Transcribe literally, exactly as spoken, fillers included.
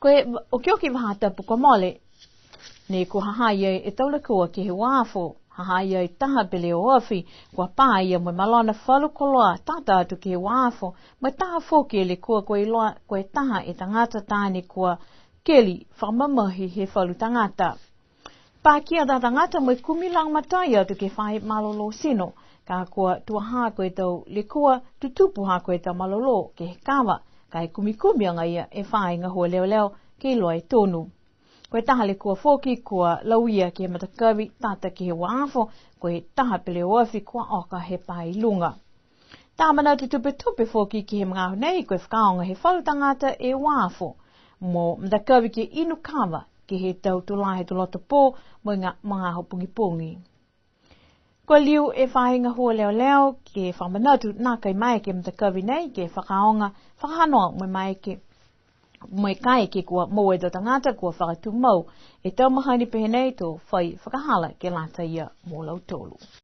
Ko e okioki faahi tapu kua mole, ne kua ha ha i ai e tau lekua ke he uafo, ha ha i ai taha peleoafi, kua pā ia mo e malona falu koloa tata atu ke he uafo, mo e taha foki e lekua kua iloa ko e taha e tagata taane kua keli fakamamahi he falu tagata. Pakia e tau tagata mo e kumi lagomatai atu ke he faahi malolō tino, ka kua tua ha ko e tau lekua tutupu ha ko e tau malolō ke he kava, ka e kumikumi agaia e faahi gahua leoleo ke iloa e tonu. Ko e taha lekua foki kua lauia ke he matakavi tata ke he uafo, ko e taha peleoafi kua oka he pā i luga. Taha manatu tupetupe foki ke he magaaho nei, ko e fakaaoga he falu tagata e uafo mo matakavi ke inu kava ke he tau tulā he tuloto pō mo e ga-, magaaho pogipogi. Kua liu e faahi gahua leoleo ke fakamanatu nākai maeke e matakavi nei ke fakaaoga fakahanoa mo e maeke, mo e kaeke kua moua e tau tagata kua fakatumau e tau mahani pehē nei to fai fakahala ke lata ia mo lautolu.